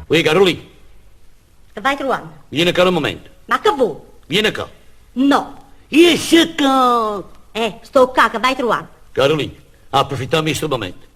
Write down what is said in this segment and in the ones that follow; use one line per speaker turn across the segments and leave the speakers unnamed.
Uè Carolì.
Che vai truvanno?
Viene ccà nu mumento.
Ma che vuò?
Viene ccà.
No.
Jesce ccà!
Eh, sto ccà, che vai truvanno?
Carolì, approfittammo 'e stu mumento.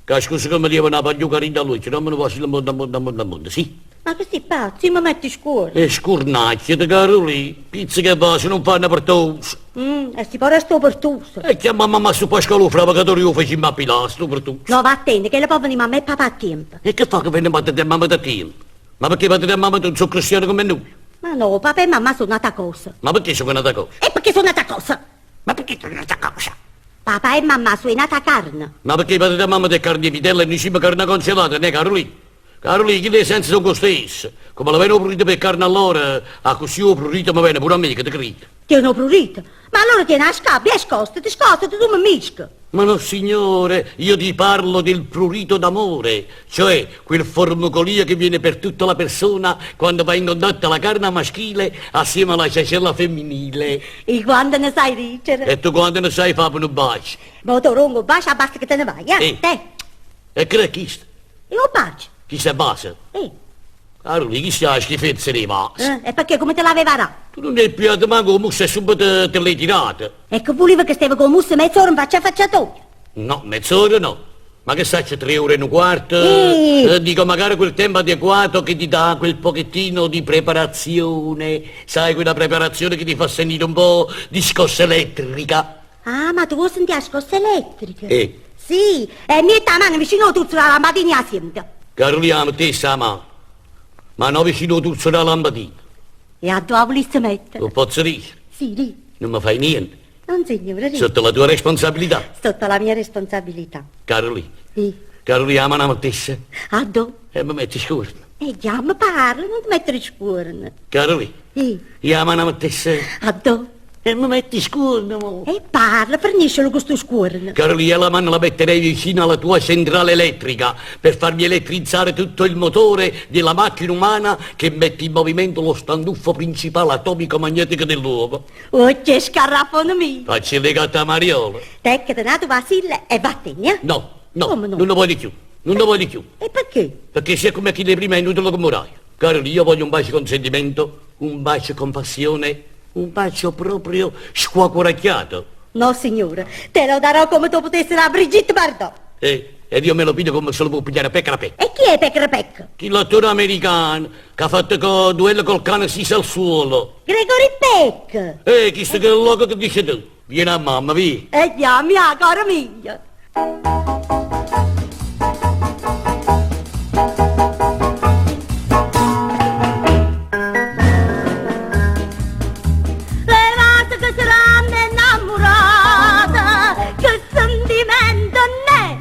Ca scusa che me lievo na pagliuca 'a dint' all'uocchio, damme nu vasillo 'mponta 'mponta 'mponta 'mponta, sì?
Ma che si' pazzo? Io me metto scuorno.
E scurnacchiate, Carolì. Pizzica e vase nun fanno pertuso.
E si po' resta 'o pertuso.
E chiamma a mammà stu Pascale 'o fravecatore e 'o facimmo appilà, stu pertuso.
No, vattenne, chella po' venì mamma e papà a tiempo.
E che fa che vene patete e mammeta a tiempo? Ma pecché patete e mammeta nun so' cristiane comme nuje?
Ma no, papà e mammà so' n'ata cosa.
Ma pecché so' n'ata cosa?
E pecché so' n'ata cosa?
Ma pecché so' n'ata cosa?
Papà e mammà so' 'e n'ata carne.
Ma pecché patete e mammeta è carne 'e vitella e nuje simmo carne congelata, neh Carulì? Carulì, chille 'e senze songo 'o stesso. Comme le vene 'o prurito p' 'e carne a lloro, accussì 'o prurito me vene pure a me, che te cride?
Tiene 'o prurito? Ma allora tiene 'a scabbia e scostati, scostati, tu me mmischi.
Ma no signore, io ti parlo del prurito d'amore, cioè quel formicolio che viene per tutta la persona quando va in contatto la carna maschile assieme alla ciacella femminile.
E quante ne sai dicere?
E tu quante ne sai fa pe nu bacio?
Mo te 'o dongo 'o bacio, abbasta che te ne vai, eh?
Eh.
Te.
E che è chisto?
E 'o bacio.
Chisto è vaso?
Eh.
Carulì, chisto è 'a schifezza d' 'e vase.
E perché come te l'aveva dà?
Tu nun 'e pigliato manco 'o musso e subito te l'hai tirato.
E che vulive che steva cu 'o musso mezz'ora 'nfaccia 'a faccia toja?
No, mezz'ora no. Ma che saccio, tre ore e nu quarto?
Eh.
Dico magari quel tempo adeguato che ti dà quel pochettino di preparazione. Sai, quella preparazione che ti fa sentire un po' di scossa elettrica.
Ah, ma tu vuò sentì 'a scossa elettrica?
Eh.
Sì, e miette 'a mano vicino 'o turzo d' 'a lampadina e 'a siente.
Carulì, 'a mettesse 'a mano, ma no vicino 'o turzo d' 'a lampadina.
E addò 'a vulisse mettere?
T' 'o pozzo dicere?
Sì, di'.
Nun me fai niente?
Nonsignore, di'.
Sotto la tua responsabilità?
Sotto la mia responsabilità.
Carulì.
Sì.
Carulì, 'a mano 'a mettesse?
Addò?
E me mette scuorno.
E jammo, parla, nun te mettere scuorno.
Carulì.
Sì.
Io 'a mano 'a mettesse?
Addò?
E me metti scuorno mo.
E parla, ferniscelo cu stu scuorno.
Carulì, io la mano la metterei vicino alla tua centrale elettrica per farmi elettrizzare tutto il motore della macchina umana che mette in movimento lo stantuffo principale atomico magnetico dell'uomo.
Oh, che scarrafone mio!
Facci legata a mariola.
Tecchete n'atu vasillo e vattene, eh?
No, no,
Come no?
nun ne voglio cchiù, nun ne voglio cchiù.
E perché?
Perché se è come chille 'e prima è inutile che muraio. Carulì, io voglio un bacio con sentimento, un bacio con passione, un bacio proprio squaquaracchiato.
No, signore, te lo darò come te 'o putesse dà Brigitte Bardot.
E, ed io me lo piglio come se lo può pigliare Pecora Pec.
E chi è Pecora Pec?
Chill'attore americano che ha fatto co duello col cane stiso al suolo.
Gregory Peck!
Eh, chisto che è loco che dice tu. Vieni a mamma, vi.
E chiammi 'a cara mia. Le vase che se l'hanno innamorata, che sentimento n'è,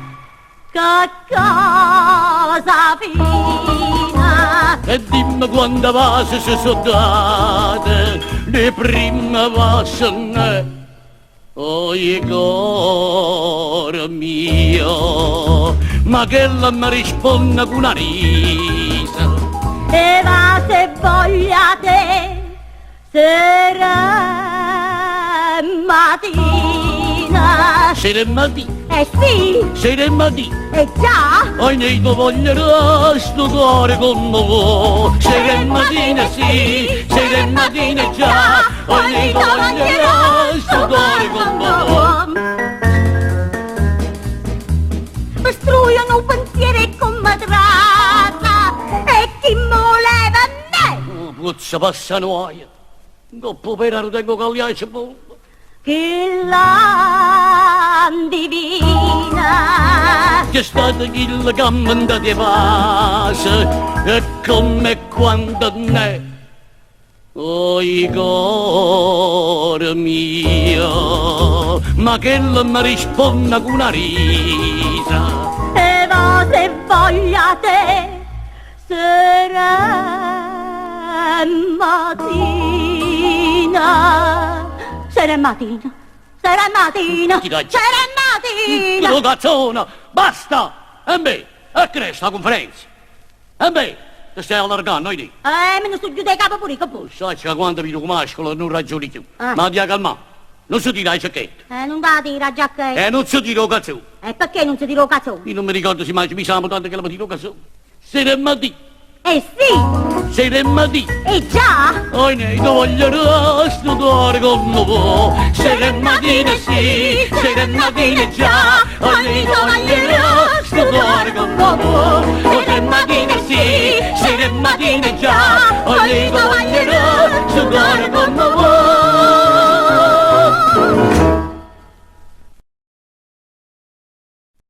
che cosa fina.
E dimme quanta vase se so date, le primme vase n'è. Oje core mio, ma chella me risponne cu na risa.
E vase voglio a te, sera e matina.
Sera e matina.
Eh sì!
Sera e matina.
Eh già!
Oi ne te voglio dà sto core comme vo'. Sera e matina sì, sera e matina già. Oi ne te voglio dà sto core comme vo'.
Me struiono 'o pensiero e comme tratta e chi m' 'o leva a me?
Oh, puozza passa nu guaio. Ncopp' 'o pere tengo caglià 'e cepolla.
Chella andivina.
Chi è stato chillo che ha 'nventato 'e vase e comme e quando n'è? Oi core mio, ma chella me risponne cu na risa.
E vase voglio a te, sera e matina. Sera e matina, sera e matina, sera e matina.
Lo cazzone, basta! Embè, e che è sta conferenza? Embè, te stai allargando, oi di?
Eh, me ne sto giù dai capo pure, che vuoi?
Sai che quando vedo mascolo non ragioni più.
Ah.
Ma ti calma. Nun si tira 'a giacchetta.
Eh, nun t' 'a tira 'a giacchetta.
E nun si tira 'o cazone.
E perché nun si tira 'o cazone?
Io non mi ricordo si m'aggio miso 'a mutanda che la tiro 'o cazone. Sera e mattina.
Eh sì!
Sera e mattina.
Eh già!
Oi ne, te voglio dare sto cuore come vuoi. Sera e mattina sì, sera e mattina già. Oi ne, te voglio dare sto cuore come vuoi. Sera e mattina sì, sera e mattina già. Oi ne,